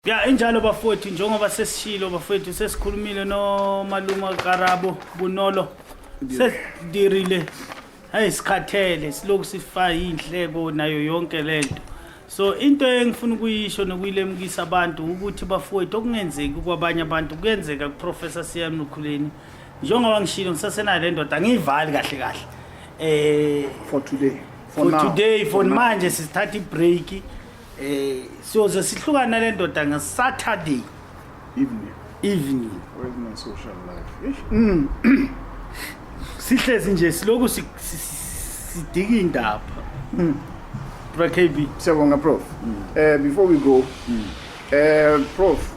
Ya, injalo bafowethu, njengoba sesishilo bafowethu, sesikhulumile nomalume Karabo Bonolo, sesidirile. Hayi, sikhathele siloku sifa inhlebo nayo yonke lento. So into engifuna ukuyisho nokuyilemukisa abantu ukuthi bafowethu, okungenzeki kwabanye abantu kuyenzeka kuProfessor CM Lukhuleni. Njengoba ngishilo, ngisasenayo le ndoda, angiyivali kahle kahle For today. For now. today, for now. manje sisithatha ibreak, siyoze sihlukane nale ndoda nge-Saturday Evening. evening. Where's my social life? Eish. Sihlezi nje siloku sidika indaba, bra KB. Siyabonga, Prof. Before we go, Prof,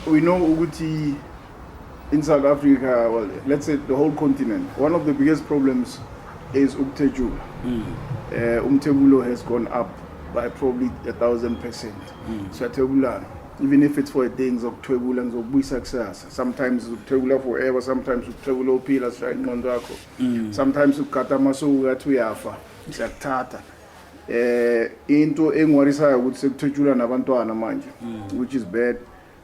we know ukuthi in South Africa, well, let's say the whole continent, one of the biggest problems is ukuthwebula. Umthebulo has gone up by probably 1,000%. Siyathwebulana. Even if it's for a day, ngizokuthwebula, ngizokubuyisa kusasa. Sometimes ukuthwebula forever, sometimes ukuthwebula uphila, sishaya ingqondo yakho. Sometimes ukugada amasuku athi uyafa, siyakuthatha. Into engiworisayo ukuthi sekuthwetshulwa nabantwana manje, which is bad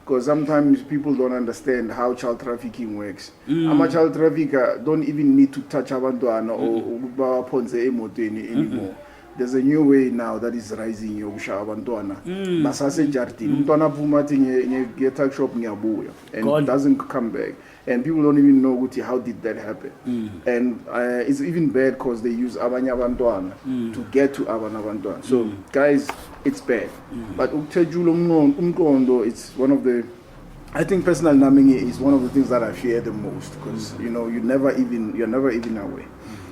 because sometimes people don't understand how child trafficking works. Ama child trafficker don't even need to touch abantwana or ukuthi bawaphonse emotweni anymore. There's a new way now that is rising yokushaya abantwana basasejardini. Umntwana aphuma athi ngiye tuck shop, ngiyabuya, and Gone. doesn't come back, and people don't even know ukuthi how did that happen. And it's even bad because they use abanye abantwana to get to abanye abantwana. So guys, it's bad. But ukuthwetshula umqondo, it's one of the, I think personal numbing is one of the things that I fear the most because you're never even aware.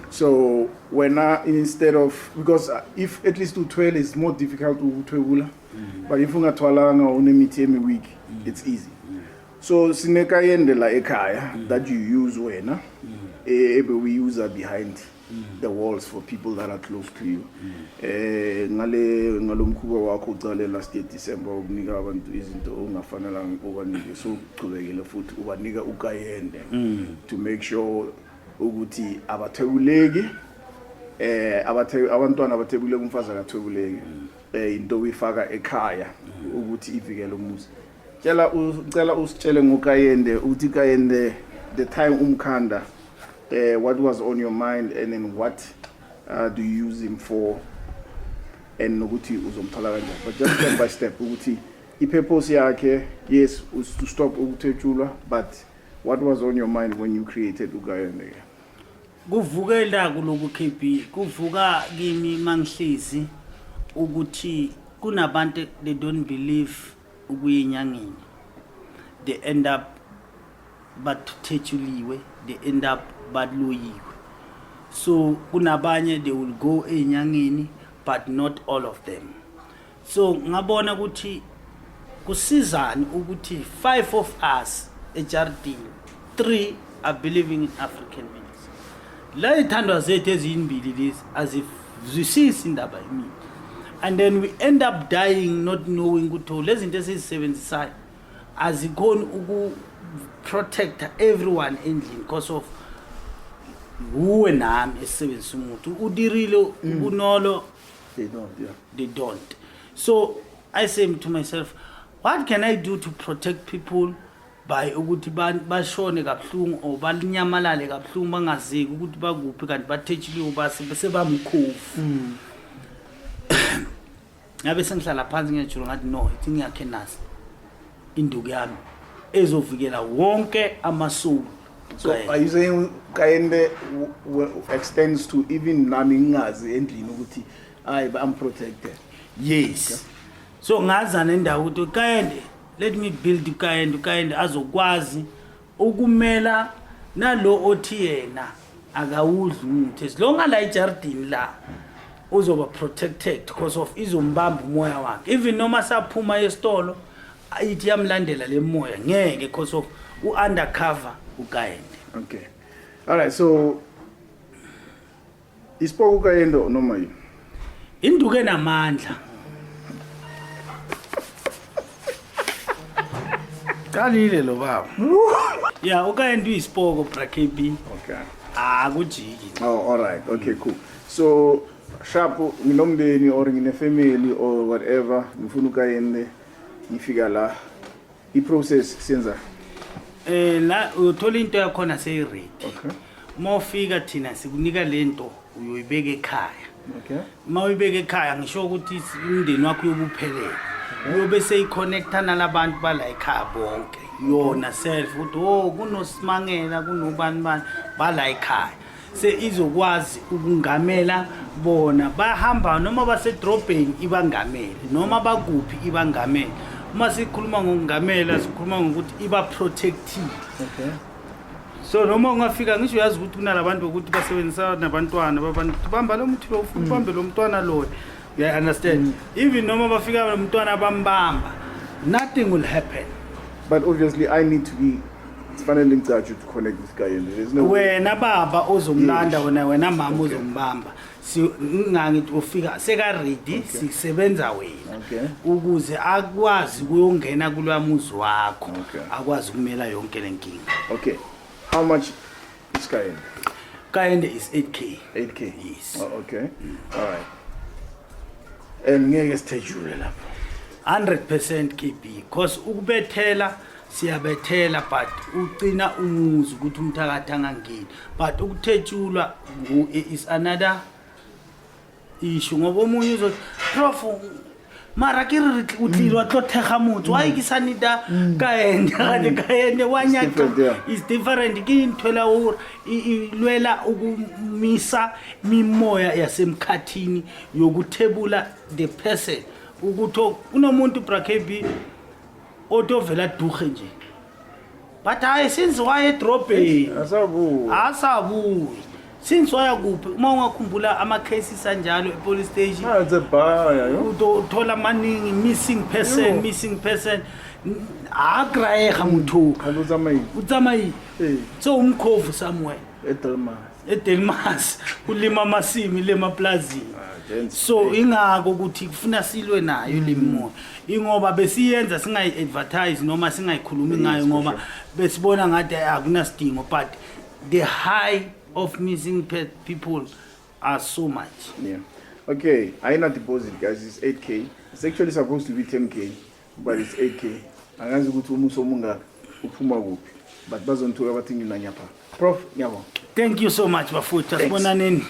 So when I, instead of, because if at least uthwele is more difficult ukuthwebula, but if ungathwalanga, unemithi emi-weak, it's easy. So sinekayende la ekhaya that you use wena, ebe we use behind the walls for people that are close to you, ngale ngalomkhuba wakho ucale last year December ukunika abantu izinto ongafanelanga ubanike, so uchubekele futhi ubanika ukayende to make sure ukuthi abathwebuleki, abathe abantwana abathwebuleki, umfazi akathwebuleki. Into uyifaka ekhaya ukuthi ivikele umuzi. Tshela, ucela usitshele ngokayende ukuthi kayende, the time umkhanda, what was on your mind, and then what do you use him for, and nokuthi uzomthola kanjani, but just step by step ukuthi i-purpose yakhe, yes, is to stop ukuthwetshulwa, but what was on your mind when you created ukayende ke? Kuvukela kuloku KB, kuvuka kimi mangihlezi ukuthi kunabantu, they don't believe ukuya enyangeni, they end up bathetshuliwe, they end up baloyiwe. So kunabanye they will go enyangeni, but not all of them. So ngabona ukuthi kusizani ukuthi five of us ejardini, three are believing in African medicine, la ithandwa zethu eziyimbili lezi azizwisisi indaba yemithi, and then we end up dying not knowing ukuthi, oh, lezi zinto esizisebenzisayo azikhoni uku-protecta everyone endlini because of wuwe nami esisebenzisa umuthi udirile ubunolo. They don't, yeah. They don't. So I say to myself, what can I do to protect people by ukuthi bashone kabuhlungu or balinyamalale kabuhlungu, bangazeki ukuthi bakuphi, kanti bathetshuliwe, base bese bamkhovu? Ngabe sengihlala phansi ngiyajula, ngathi no, ithi ngiyakhe nasi induku yami ezovikela wonke amasoul. So are you saying kayende extends to even nami ngingazi endlini ukuthi hayi, I'm protected? Yes. So ngaza nendawo ukuthi kayende, let me build ukayende, ukayende azokwazi ukumela nalo othi yena akawudli umuthi, as long ala ejardini la uzoba protected because of izombamba umoya wakhe. Even noma saphuma esitolo ithi yamlandela le moya, ngeke, because of u-undercover ukayende. Okay, all right. So isipoko kayende noma yini? Induku enamandla. Qalile lo baba. Ya, ukayende uyisipoko, bra KB. Okay. Akujiki. Oh, all right. Okay, cool. So sharp, nginomndeni or ngine family or whatever, ngifuna ukayende. Ngifika la, i-process siyenza? La uyothola into yakhona seyi-ready. Uma ufika, thina sikunika lento, uyoyibeka ekhaya. Uma uyibeka ekhaya, ngisho ukuthi umndeni wakho uyobuphelele, uyobe seyiconnecta nalabantu bala ekhaya bonke, yona self, ukuthi oh, kunosimangela, kunobani bani bala ekhaya, se izokwazi ukungamela bona. Bahamba noma basedrobheni, ibangamele, noma bakuphi, ibangamele. Uma sikhuluma ngokungamela, sikhuluma ngokuthi iba protective. So noma ungafika, ngisho uyazi ukuthi kunalabantu ukuthi basebenzisa nabantwana babantu, bamba lo muthi lo, ufuna ubambe lo mntwana loyo, you understand? Even noma bafika lo mntwana bambamba, nothing will happen. But obviously I need to be, sifanele ngicatshe to connect with Kayende. There's no way. Wena baba ozomlanda. Wena mama uzombamba. Ngangithi ufika seka ready, sisebenza wena ukuze akwazi kuyongena kulwa muzi wakho, akwazi ukumela yonke lenkinga. Okay, how much is Kayende? Kayende is 8K. 8K? Yes. Oh, okay, all right, and ngeke sithejule lapho? 100% KB, because ukubethela siyabethela, but ucina umuzi ukuthi umthakathi angangeni, but ukuthetshulwa is another issue, ngoba omunye uzothi, "Prof, mara ke re o tlile wa tlo thega motse, why ke sa nida kaende?" Kante kaende wa nyaka. Different, yeah. Is different, ke ntho la hore e lwela ukumisa mimoya yasemkhathini yokuthebula the person, ukuthi kunomuntu, bra KB, otovela duhe nje, but hayi, since waye edrobheni Asabuyi. Asabuyi. Since waya kuphi? Uma ungakhumbula ama-cases anjalo e-police station, Ah, it's a baya yo. Uthola amaningi missing person. Yo. Missing person, a kraega motho. Kanti o tsamaile. O tsamaile. So umkhovu somewhere. Edelmas. Edelmas, ulima amasimi lemaplazini. Ah, gents. So ingako ukuthi kufuna silwe nayo le mimoya, ingoba besiyenza singayi-advertise noma singayikhulumi ngayo, ngoba besibona ngathi akunasidingo, but the high of missing people are so much. Yeah. Okay, ayina deposit, guys. It's 8K. It's actually supposed to be 10K, but it's 8K. Angazi ukuthi umuso omungaka uphuma kuphi. But bazongithuka bathi nginanyapha. Prof, ngiyabonga. Thank you so much, bafuthu, asibonaneni.